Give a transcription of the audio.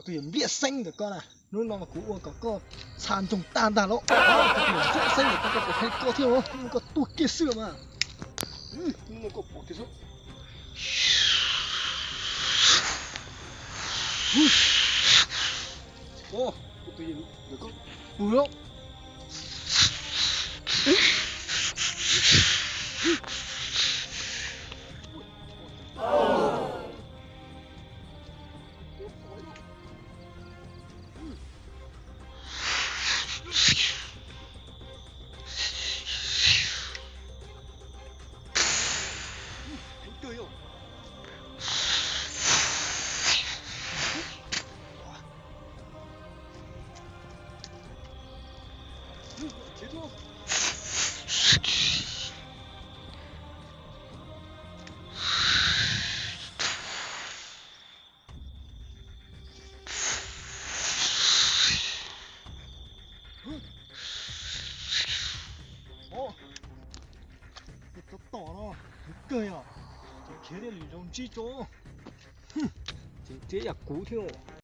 Tus yawm npliaj xeeb ntawm koj na, hnub no mas kuv ua kom koj txha ntsoog tag ntag lauj. Tus yawm npliaj xeeb ntawm koj, koj pom qhov koj thiab, hnub no koj tuag kiag xwb mas. Hnub no koj pom kiag xwb. Tus yawm ntawm koj tuag lauj. Tom no heev kawg yom, ces khiav thiaj li zoo ntsib tso. Ces tsev yam kuv thiab.